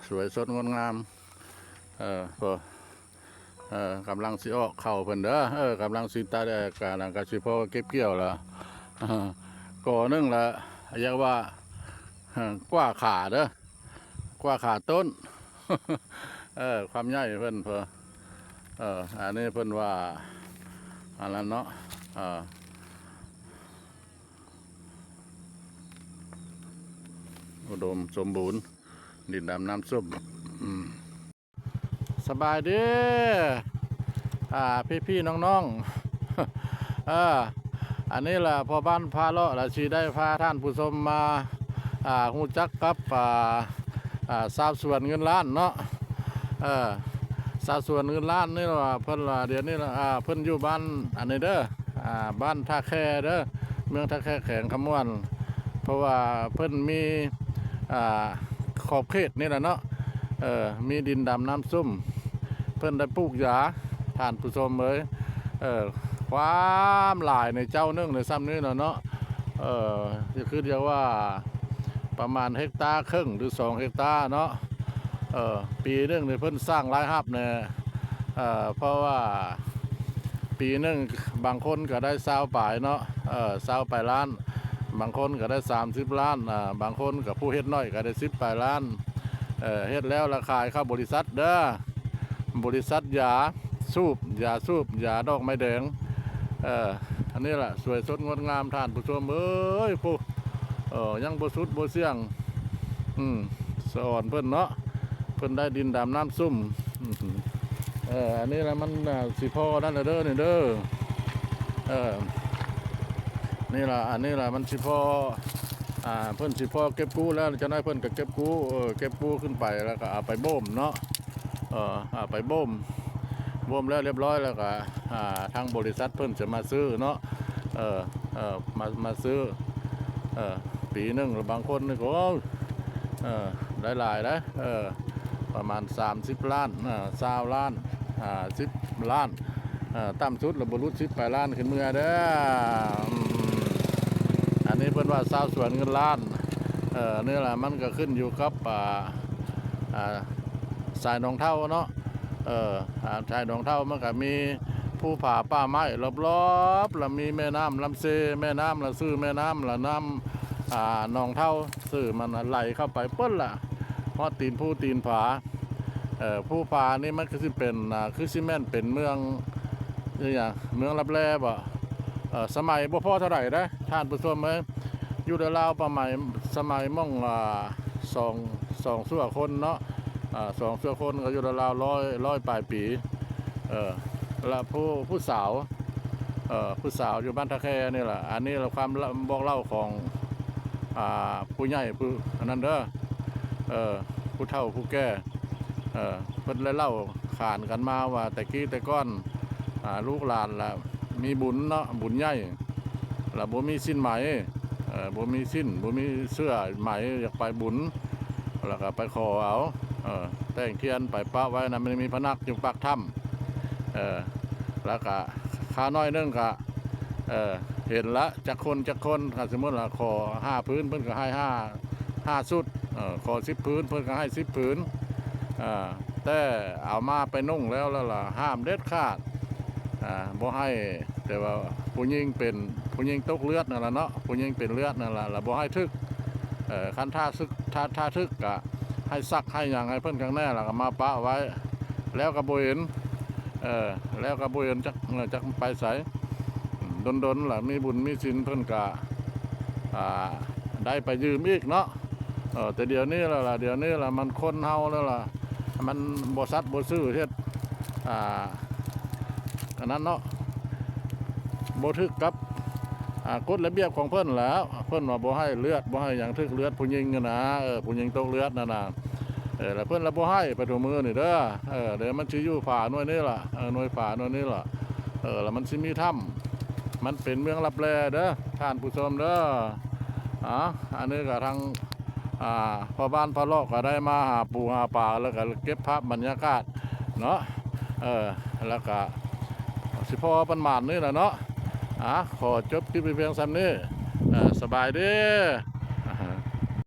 ສວຍສົດງົດງາມ. ເອີ ພໍ ເອີ ກຳລັງຊິອອກເຂົ້າເພິ່ນເດີ. ເອີ ກຳລັງຊິຕາແດກ ກະນັ້ນກະຊິພໍເກັບກ່ຽວລະ. ກໍໜຶ່ງລະ ຢາກວ່າ ເອີ ກວ່າຂາເດີ ກວ່າຂາຕົ້ນ. ເອີ ຄວາມໃຫຍ່ເພິ່ນ ເອີ ອັນນີ້ເພິ່ນວ່າ ອັນນັ້ນເນາະ ເອີ ອຸດົມສົມບູນ ດິນດຳນ້ຳຊຸ່ມ. ອືມ ສະບາຍດີ ອ່າ ພີ່ໆ ນ້ອງໆ. ເອີ ອັນນີ້ລະ ພໍ່ບ້ານພາເລາະລະ ຊິໄດ້ພາທ່ານຜູ້ຊົມມາ ອ່າ ຮູ້ຈັກກັບ ອ່າ ອ່າ ຊາວສວນເງິນລ້ານເນາະ. ເອີ ຊາວສວນເງິນລ້ານນີ້ລະ ເພິ່ນລະ ດຽວນີ້ລະ ອ່າ ເພິ່ນຢູ່ບ້ານອັນນີ້ເດີ ອ່າ ບ້ານທ່າແຄເດີ ເມືອງທ່າແຄ ແຂວງຄຳມ່ວນ. ເພາະວ່າເພິ່ນມີ ອ່າ ຂອບເຂດນີ້ລະເນາະ ເອີ ມີດິນດຳນ້ຳຊຸ່ມ ເພິ່ນໄດ້ປູກຢາ ທ່ານຜູ້ຊົມເອີຍ. ເອີ ຄວາມຫຼາຍໃນເຈົ້າໜຶ່ງໃນຊ່ຳນີ້ລະເນາະ ເອີ ຄືຢາກວ່າປະມານເຮັກຕາເຄິ່ງ ຫຼື ສອງເຮັກຕາເນາະ. ເອີ ປີໜຶ່ງນີ້ເພິ່ນສ້າງລາຍຮັບແດ່ ເອີ ເພາະວ່າປີໜຶ່ງບາງຄົນກະໄດ້ຊາວປາຍເນາະ ເອີ ຊາວປາຍລ້ານ ບາງຄົນກະໄດ້ສາມສິບລ້ານ ອາ ບາງຄົນກະຜູ້ເຮັດນ້ອຍກະໄດ້ສິບປາຍລ້ານ. ເອີ ເຮັດແລ້ວລະຂາຍເຂົ້າບໍລິສັດເດີ ບໍລິສັດຢາສູບ ຢາສູບ ຢາດອກໄມ້ແດງ. ເອີ ອັນນີ້ລະ ສວຍສົດງົດງາມທ່ານຜູ້ຊົມເອີຍ ຜູ້ ເອີ ຍັງບໍ່ສຸດບໍ່ສ່ຽງ ອືມ ສະອອນເພິ່ນເນາະ ເພິ່ນໄດ້ດິນດຳນ້ຳຊຸ່ມ. ເອີ ອັນນີ້ລະມັນ ອ່າ ຊິພໍນັ້ນລະເດີ ນີ້ເດີ ເອີ ນີ້ລະ ອັນນີ້ລະມັນຊິພໍ ອ່າ ເພິ່ນຊິພໍເກັບກູ້ແລ້ວ ຈັກໜ້ອຍເພິ່ນກະເກັບກູ້ ເອີ ເກັບກູ້ຂຶ້ນໄປ ລະກະເອົາໄປບົ່ມເນາະ ເອີ ເອົາໄປບົ່ມ ບົ່ມແລ້ວລຽບຮ້ອຍ ລະກະ ອ່າ ທາງບໍລິສັດເພິ່ນຈະມາຊື້ເນາະ ເອີ ເອີ ມາ ມາຊື້ ເອີ ປີໜຶ່ງລະບາງຄົນນີ້ກະ ໂອ້ ເອີ ໄດ້ຫຼາຍເດ້ ເອີ ປະມານສາມສິບລ້ານ ເອີ ຊາວລ້ານ ຫ້າສິບລ້ານ ເອີ ຕ່ຳສຸດລະບໍ່ຫຼຸດສິບປາຍລ້ານຂຶ້ນເມືອເດີ. ອືມ ອັນນີ້ເພິ່ນວ່າຊາວສວນເງິນລ້ານ ເອີ ນີ້ລະມັນກະຂຶ້ນຢູ່ກັບ ອ່າ ອ່າ ສາຍໜອງເທົາເນາະ ເອີ ອ່າ ສາຍໜອງເທົາມັນກະມີພູຜາປ່າໄມ້ລອບໆ ລະມີແມ່ນ້ຳລຳເຊ ແມ່ນ້ຳລະຊື່ ແມ່ນ້ຳລະນ້ຳ ອ່າ ໜອງເທົາ ຊື່ມັນໄຫຼເຂົ້າໄປເບິດລະ ຮອດຕີນພູຕີນຜາ. ເອີ ພູຜານີ້ມັນຄືຊິເປັນ ອ່າ ຄືຊິແມ່ນເປັນເມືອງ ອີຫຍັງ ເມືອງລັບແລບໍ ເອີ ສະໄໝບໍ່ພໍເທົ່າໃດເດ້ທ່ານຜູ້ຊົມເອີຍ ຢູ່ລາວໆ ປະມານສະໄໝໝ່ອງ ອ່າ ສອງ ສອງຊົ່ວຄົນເນາະ ອ່າ ສອງຊົ່ວຄົນກະຢູ່ລາວໆ ຮ້ອຍ ຮ້ອຍປາຍປີ. ເອີ ລະຜູ້ ຜູ້ສາວ ເອີ ຜູ້ສາວຢູ່ບ້ານທ່າແຄນີ້ລະ ອັນນີ້ລະຄວາມບອກເລົ່າຂອງ ອ່າ ຜູ້ໃຫຍ່ຜູ້ອັນນັ້ນເດີ ເອີ ຜູ້ເຖົ້າຜູ້ແກ່ ເອີ ເພິ່ນໄດ້ເລົ່າຂານກັນມາວ່າແຕ່ກີ້ແຕ່ກ່ອນ ອ່າ ລູກຫຼານລະມີບຸນເນາະ ບຸນໃຫຍ່ ລະບໍ່ມີສິ້ນໄໝ ເອີ ບໍ່ມີສິ້ນ ບໍ່ມີເສື້ອໄໝ ຢາກໄປບຸນ ລະກະໄປຂໍເອົາ ເອີ ແຕ່ງທຽນໄປປະໄວ້ນຳ ມັນມີພະນັກຢູ່ປາກຖ້ຳ ເອີ ລະກະຄາວໜ້ອຍໜຶ່ງກະ ເອີ ເຫັນລະຈັກຄົນຈັກຄົນ ຄັນສົມມຸດລະຂໍຫ້າຜືນ ເພິ່ນກະໃຫ້ຫ້າ ຫ້າຊຸດ ເອີ ຂໍສິບຜືນ ເພິ່ນກະໃຫ້ສິບຜືນ ເອີ ແຕ່ເອົາມາໄປນຸ່ງແລ້ວ ລະ ລະຫ້າມເດັດຂາດ ອ່າ ບໍ່ໃຫ້ ແຕ່ວ່າຜູ້ຍິງເປັນ ຜູ້ຍິງຕົກເລືອດນັ້ນລະເນາະ ຜູ້ຍິງເປັນເລືອດນັ້ນລະ ລະບໍ່ໃຫ້ຖືກ ເອີ ຄັນຖ້າສຶກ ຖ້າ ຖ້າຖືກກະໃຫ້ສັກໃຫ້ຫຍັງໃຫ້ເພິ່ນຄັກແນ່ ລະກະມາປະໄວ້ ແລ້ວກະບໍ່ເຫັນ ເອີ ແລ້ວກະບໍ່ເຫັນຈັກ ຈັກໄປໃສ ດົນໆ ລະມີບຸນມີສິນເພິ່ນກະ ອ່າ ໄດ້ໄປຢືມອີກເນາະ ເອີ ແຕ່ດຽວນີ້ລະ ລະ ດຽວນີ້ລະມັນຄົນເຮົາແລ້ວລະ ມັນບໍ່ສັດບໍ່ຊື່ ເຮັດ ອ່າ ອັນນັ້ນເນາະ ບໍ່ຖືກກັບ ອ່າ ກົດລະບຽບຂອງເພິ່ນແຫຼະ ເພິ່ນວ່າບໍ່ໃຫ້ເລືອດ ບໍ່ໃຫ້ຫຍັງ ຖືກເລືອດຜູ້ຍິງຫັ້ນນະ ເອີ ຜູ້ຍິງຕົກເລືອດນັ້ນນະ ເອີ ລະເພິ່ນລະບໍ່ໃຫ້ໄປທຸກມື້ນີ້ເດີ ເອີ ດຽວມັນຊິຢູ່ຜາໜ່ວຍນີ້ລະ ເອີ ໜ່ວຍຜາໜ່ວຍນີ້ລະ ເອີ ລະມັນຊິມີຖ້ຳ ມັນເປັນເມືອງລັບແລເດີ ທ່ານຜູ້ຊົມເດີ ອາ ອັນນີ້ກະທາງ ອ່າ ພໍ່ບ້ານພາເລາະກະໄດ້ມາຫາປູຫາປາ ລະກະເກັບພາບບັນຍາກາດເນາະ ເອີ ລະກະຊິພໍປະມານນີ້ລະເນາະ ອາ ຂໍຈົບຄລິບໄວ້ພຽງສ່ຳນີ້ ເອີ ສະບາຍດີ.